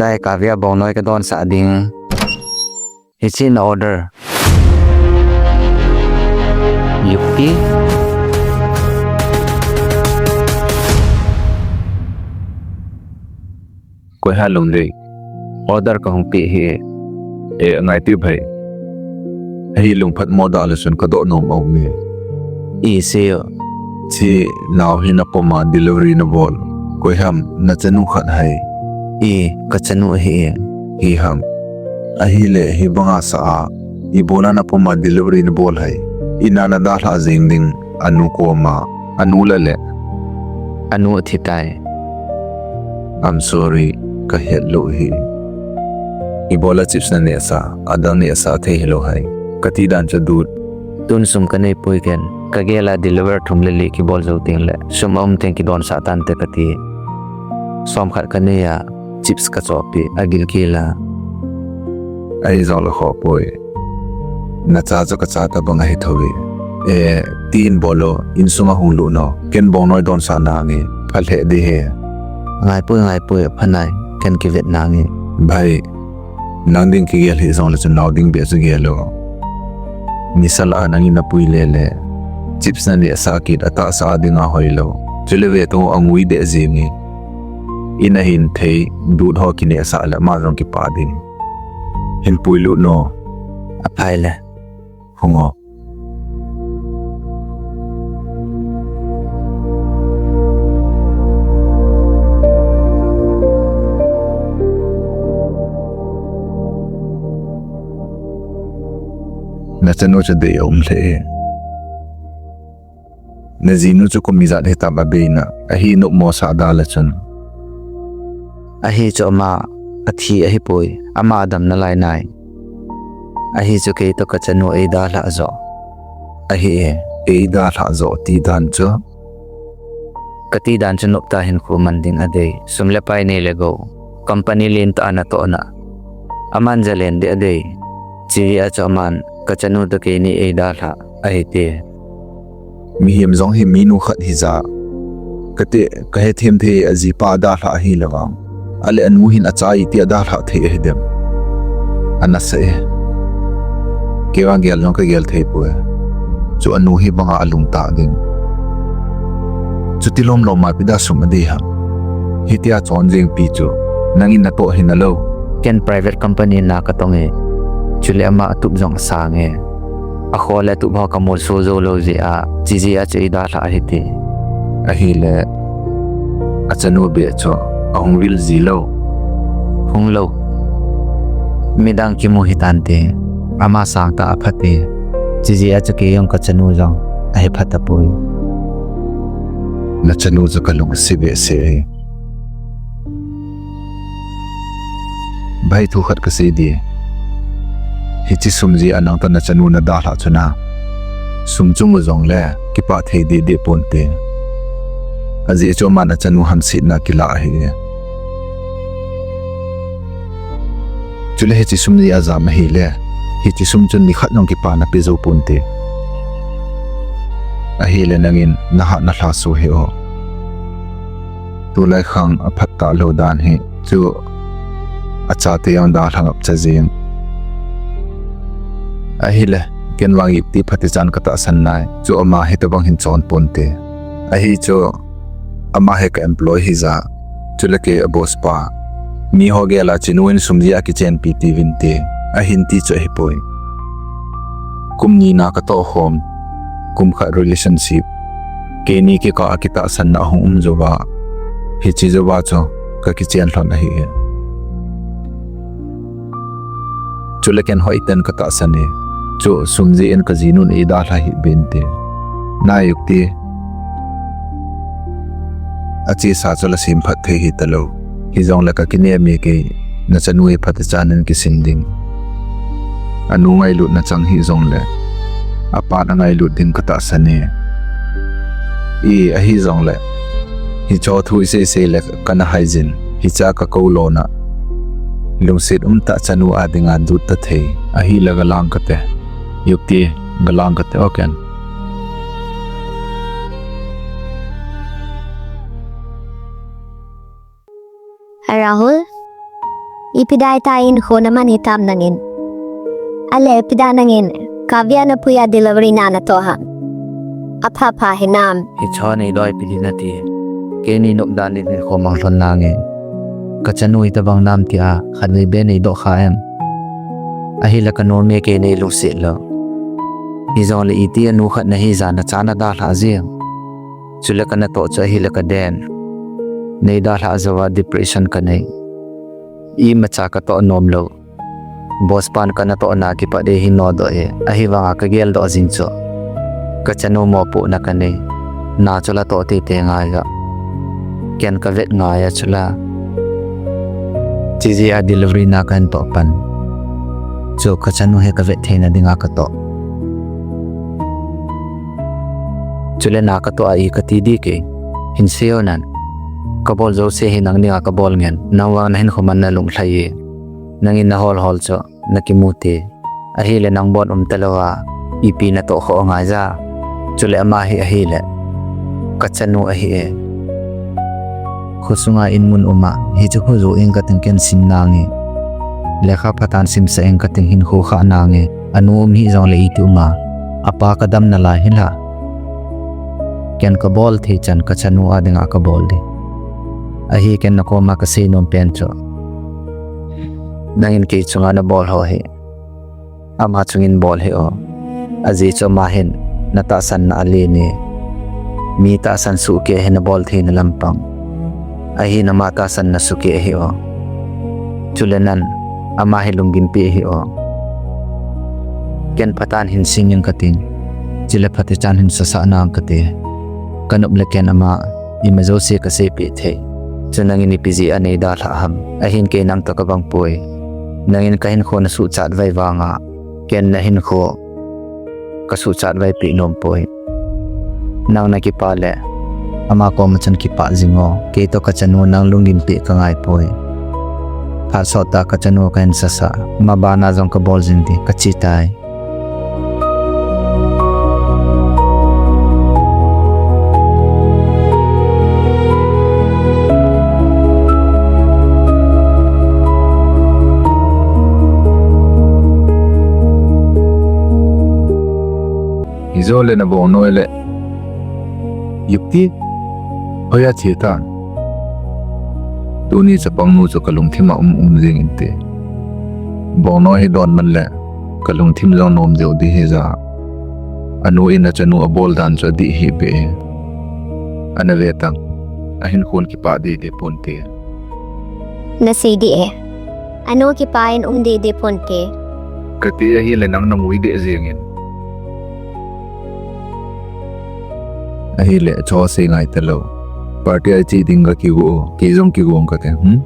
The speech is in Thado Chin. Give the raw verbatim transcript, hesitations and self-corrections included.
Tia Kavya bongnoi kadonsah ding. Hiche na order. Yupi. Koi ham Lungdei. Order kahung pe hi. E, ngai teu bhai. Ahi lungphat mo da le sun kadoh nom aume. I seiyo. Hiche nao hi napom a delivery nabol. Koi ham nachanu khat ham. I, kachanu ahi e. Hi ham. Ahile hibanga sa a. Ibola napom a delivery nabol ham. Ina nadalhah jeng ding anu koma. Anu la le. Anu athi tai. I'm sorry, kahet lou hi. Ibola chips nanehsah, adang nehsah thei hilou ham. Kati dan chu dut. Tun sum kanei poi ken. Kagel a deliver thum le li kibol jou teng le. Sum aum teng kidonsah tante kati. Som khat kanei a. Chips kachohpeh, agilkel a. Ahi jongle khoh poi. Nacha chu kacha tabang ahi thou ve. E, tin bol o, insung a hung lut o. Ken bongnoi donsah nange, pha lheh ding ahi. Ngai poi, ngai poi, pha nai, ken kivet nange. Bhai, nang ding kigel hih jongle chun nao ding beh chu gel o. Nisa lah a nangin napui lele. Chips nanehsah kit a tahsa a dinga hoilou. Chule ve tong angui deh jenge. In ahin thei, dut ho kinehsah le ama jong kipah ding. Hin pui lut o. Aphai le. Hung o. Nachanu chu dei aum lheh e. Najinu chu kum ijat hitam abeina, ahi nopmo sah da le chun. Ahi chu ama athi ahipoi, ama adam nalai nai. Ahi chu kei toh kachanu eidalhah joh. Ahi e. Eidalhah joh ti dan chu. Kati dan chu noptah hinkho man ding adei, sum le pai nei le gou. Company lentah a natohna. Aman jalen ding adei. Chujeh a chu aman kachanu toh keini eidalhah ahite. Mihem jong hi minu khat hija. Kati, kahethem thei ajipa adalhah ahile vang. Ale anu hin acha iti adalhah thei ahidem. Anasa e. Kei vang gel jong kagel thei poi. Chu anu hi banga alungtah ding. Chuti lomlom ma ipi dia sum adei ham. Hitia chon jengpi chu. Nangin natoh hinalou. Ken private company na katong e. Chule ama atup jong asang e. Akho le atup ho kamolso jou lou jeh a, chujeh a chu eidalhah ahite. Ahile, achanu beh chu, ahung vil ji lou. Hung lou. Midang kimu hitante, ama sangtah aphate. Chujeh a chu kei jong kachanu jong, ahi phatapoi. Nachanu chu kalung ase behseh e. Bhai thu khat kasei ding. Hiche sum jeh a nang toh nachanu nadalhah chu na. Sum chu mu jongle kipah thei deh deh ponte. Ajeh chu aman achanu hamsetna kilah ahi. Chule hiche sum jeh a jam ahile. Hiche sum chun nikhat jong kipana pe jou ponte. Ahile nangin nahat nalhaso hih o. Tulai khang aphat talou dan hi chu achate jong dalha ngap cha jeng. Ahile, ken vang iti phatechan katahsan nai, chu ama hitobang hin chon ponte. Ahi chu ama hi ka employee hija, chule kei a boss pa. Miho gel a chinu in sum jeh a kichenpi tiuvinte, ahin ti chu ahipoi. Kum ni na katoh khom, kum khat relationship. Keini kikah a kitahsanna ahung um jouva, hiche jouva chu kakichen lhon ahi e. Chule ken hoiten katahsan e. Chu sum jeh in kajinun eidalha hih beh inte. Nai, Yukti. Achesa chu la sem phat thei hitalou. Hijongle kakinem e kei, nachanu hi phatechan in kisin ding. Anu ngailutna chang hih jongle, apan angailut ding katahsan e. I, ahi jongle, hicho thu isei sei le kana haijin, hichea kakou lona. Lungset umtah chanu a dinga dut ta thei, ahile galang kate. Yukti, galang kate o ken. Rahul? Ipi dia ta in kho naman hitam nangin. Ale ipi dia nangin, Kavya napuiya delivery na natoh ham. Apha pha hinam. Hiche nei loi pi di nati. Keini nop dan in hinkho mang lhon nange. Kachanu hitabang nam tia, khatvei beh nei doh kha em. Ahile kanom e kei nei lungset lou. Hijongle iti anu khat nahi jeh a nachan nadalhah jeng. Chule kanatoh chu ahile kaden. Nei dalhah jouva depression kanei. Imacha katoh nom lou. Boss pan kanatohna kipat e hin nodoh e. Ahivanga kageldoh jing chu. Kachanu mopohna kanei. Na chu latoh teitei ngai a. Ken kavet ngai a chule. Chijeh a delivery na kahin toh pan. Chu kachanu hi kavet theina dinga katoh. Chule na katoh a i kati di kei. Hinsei o nan. Kabol jouse hi nang dinga kabol ngen. Nang vang nahinkho man nalung lhai e. Nangin nahol hol chu. Nakimu te. Ahile nang bon um talou a. Ipi natoh kho ngai ja. Chule ama hi ahile. Kachanu ahi e. Khosunga in mun um a. Hichu kho jo ing kating ken sim nange. Lekha phatah in simsah ing kating hinkho khah nange. Anu um hijongle iti um a. Apa kadam nalai hinla. Ken kabol thei chan kachanu a dinga kabol di. Ahi ken nakoma kasei nom pen chu. Nangin kei chunga nabol ho hi. Ama chungin bol hih o. Ajeh chu ama hin, natahsan na alen e. Mi tahsan suhkeh hi nabol theina lampang. Ahin ama tahsan nasuhkeh hih o. Chule nan, ama hi lunggimpi hih o. Ken phatah in hinsing ing kating. Chule phatechan hin sasah nang kati. Kanop le ken ama, ima jouse kaseipeh thei. Chu nangin ipi jeh a nei dalhah ham. Ahin kei nang toh kabang poi. Nangin kahinkho nasuhchat vai vanga. Ken nahinkho kasuhchat vaipeh nom poi. Nang nakipah le. Ama koma chun kipah jing o. Kei toh kachanu nang lunggimpi kangai poi. Phat sot tah kachanu kahin sasah. Ama bana jong kabol jing di kachi tai. Hijongle nabongnoi le. Yukti. Hoiya che tan. Tuni chapang nu chu kalungthim a um um jing inte. Bongnoi hi don man le. Kalungthim jong nom jeng di hija. Anu in achanu abol dan chu adih hih beh e. Ana ve tang. Ahinkhon kipah deh deh ponte. Nasei dih e. Anu kipah in um deh deh ponte. Kati ahile nang namui deh jeng in. Ahile chu sei ngai talou. Party a che ding kakigo. Kei jong kigo kate. Hmm?